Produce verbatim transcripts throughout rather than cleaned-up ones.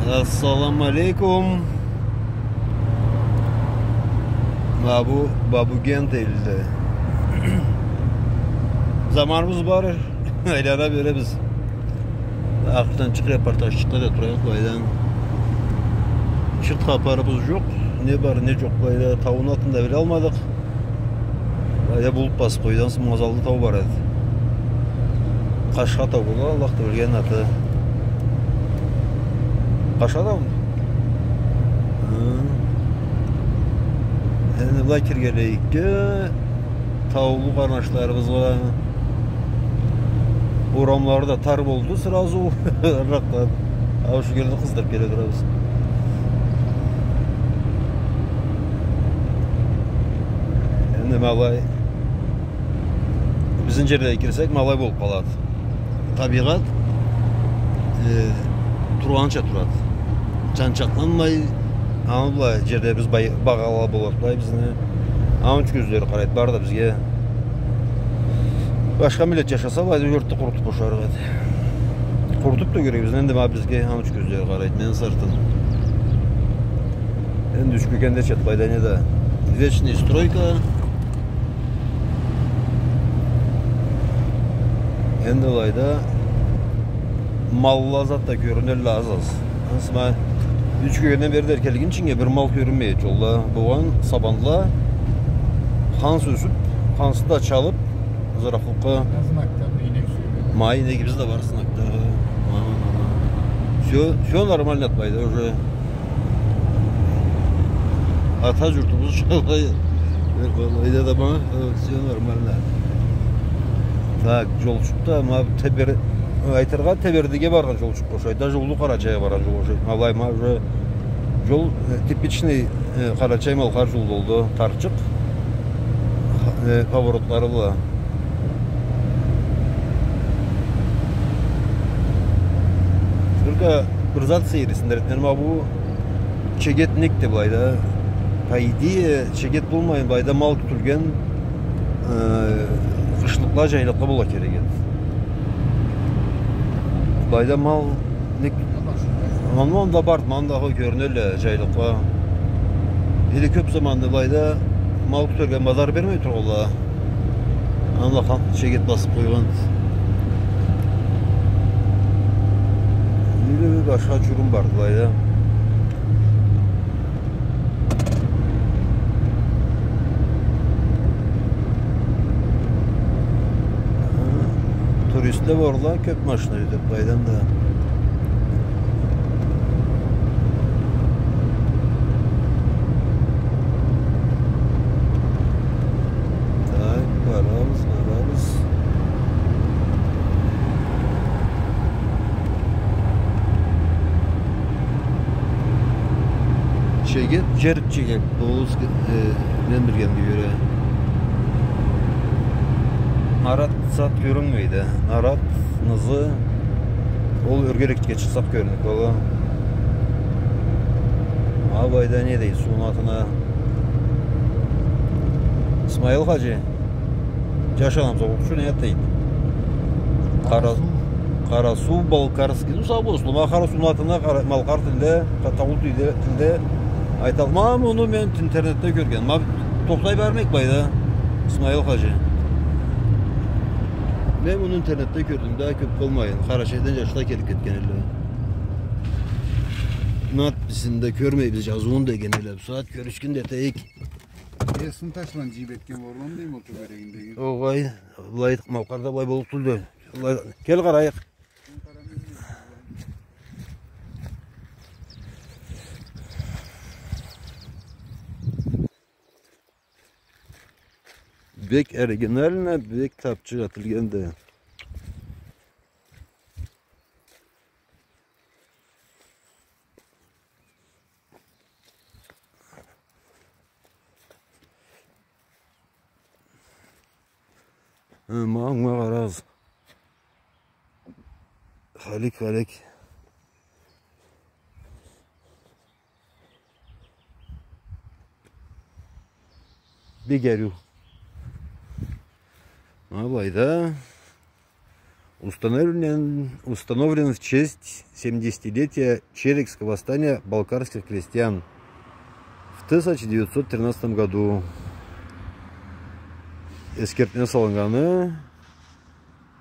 Ассаламу алейкум. Бабу, Бабуген дейди. Заманыбыз бар, айлана беребиз. Аркъыдан чыкъ, репортажчыкъ да турайыкъ былайдан. Чырт хапарыбыз жокъ. Не бар, не жокъ былайда. Тауну атын да билалмадыкъ. Былайда булут басып къойгъан, сыммазаллы тау бар эди. Къашха тау бола, Аллах да билген аты. Къашха тауму? Хы. Энди былай киргенлейик да, таулу къарнашларыбызгъа. Орамлары да тар болду сразу. Ыракъдан. Ау, шу джерде къыздырып келе турабыз. Энди ма алай. Бизни джерде кирсек, ма алай болуп къалады. Табигъат, э, тургъанча турады. Джанчакъланмай, аны бла джерде биз бай-, багъала болады, былай бизни. Аны ючюн кёзлери къарайды, бары да бизге. Башха миллет джашаса, былайда джуртну къурутуп бошарыкъ эди. Къурутуп да кёребиз, энди ма бизге аны ючюн кёзлери къарайды, мени сыртым. Энди Ючкёкенде чет былайда не да. Вечный стройка. Энди былайда малла зат да кёрюнелле аз-аз. Ансы ма Ючкёкенден бери да келгинчинге бир мал кёрюнмей эди джолда. Болгъан сабанла ханс ёсюп, хансны да чалып, зырафлыкъгъа. Знакда бир ийнек сюйген. Ма ийнегибиз да бар знакда. Ма, ма, ма. Всё, всё нормально былайда уже. Ата джуртубуз былайда да ма, э, всё нормально. Так, джолчукъ да, ма Тебер-, айтыргъа Тебердиге баргъан джолчукъ ошайды. Даже Уллу Къарачайгъа баргъан джол ошайды. Ма былай ма уже джол, э, типичный, э, Къарачай-Малкъар джол болду. Тарчыкъ, э, поворотлары бла. Только бир зат сейирсиндиреди мени, ма бу чегет некди былайда. По идее, чегет болмайын, былайда мал кютюлген, э, къышлыкъла, джайлыкъла бола керек эди. Былайда мал нек-, ма анда барды, ма анда кёрюнелле джайлыкъла. Или кёп заманда былайда мал кютерге мадар бермей тургъанла. Аны бла хан-, чегет басып къойгъан. Или башха джурум барды былайда. Туристле барла, кёп машина ётеди былайдан да. Так, барабыз, барабыз. Чегет, джер чегет, болуз, э, мен билгеннге кёре. Нарат сагъат кёрюнмейди. Нарат, Нызы, ол ёргерекчиге чыкъсакъ кёрюнюп къала. Ма былайда не дейди, сууну атына? Исмаил хаджи. Джаш адамза, ол ючюн не дейди? Къара-, Къарасуу. Къарасуу, балкарский. Ну, сау болсун. Ма Къарасууну атына къара-, малкъар тилде, ка-, таулу тилде, тилде айталмам, ма муну мен интернетде кёргенме. Ма тохтай бармайыкъ былайда, Исмаил хаджи. Мен муну интернетде кёрдюм да, кёп болмайын. Къарачайдан джашла келип кетген эдиле. Надписин да кёрмейбиз, джазыуун да, деген эдиле. Бусагъат кёрюшгюн да этейик. Эсин ташлан джыйып этген болгъан дейме ол тёгерегиндеги. Огъай, былай, Малкъарда былай болуп тюлдю. Былай, кел къарайыкъ. Бек оригинально, бек тапчыкъ этилгенди. Хы, ма, ма къарагъыз. Халик, халик. Бек ариу. Ма былайда. Установлен, установлен в честь семидесятилетия Черекского восстания балкарских крестьян в тысяча девятьсот тринадцатом году. Эсгертме салыннганы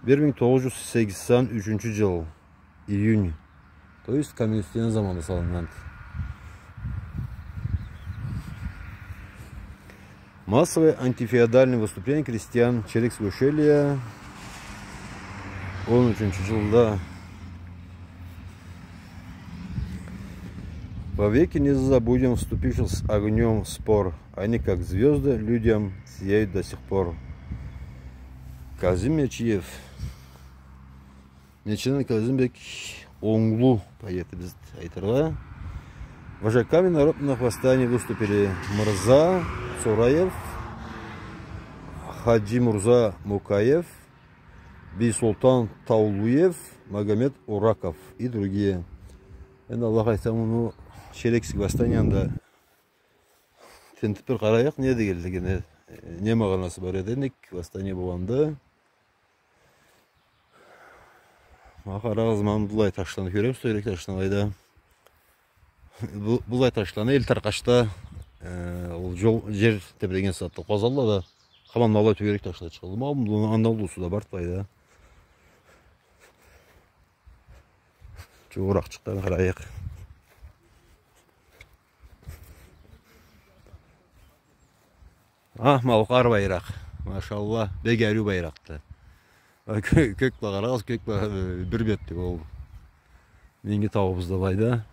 бир минг тогъуз джюз сексен ючюнчю джыл, июнь. То есть коммунистлени заманында салыннган. Массовое антифеодальное выступление крестьян Черекского ущелья он ючюнчю джылда. Вовеки не забудем вступивших с огнём в спор. Они, как звёзды, людям сияют до сих пор. Казим Мечиев. Мечиев Казим бек онглу поэт, биз айтыргъа. Вожаками народных восстаний выступили Мырза Цураев, Хаджи Мурза Мукаев, Бийсултан Таулуев, Магомед Ураков и другие. Энди Аллах айтса, муну Черекский восстанияны да тинтип бир къарайыкъ, не дегенлигине, не магъанасы бар эди, нек восстание болгъанды. Ма къарагъыз, ма быллай ташланы кёребиз, тёгерек ташланы, былайда. Бу-, быллай ташланы Эл Таркъачда, э, ол джол, джер тебреген сагъатда къазалла да, хаман быллай тёгерек ташла чыгъалла. Ма мындан уллусу да бар былайда. Джууракъчыкъдан къарайыкъ. Ах, малкъар байракъ. Машалла, бек ариу байракъды. Кё-, кёк бла къарагъыз, кёк бла, э, бир бетди ол. Минги тауубуз да былайда.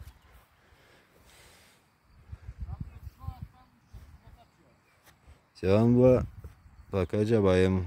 Сен бла пока джабайым.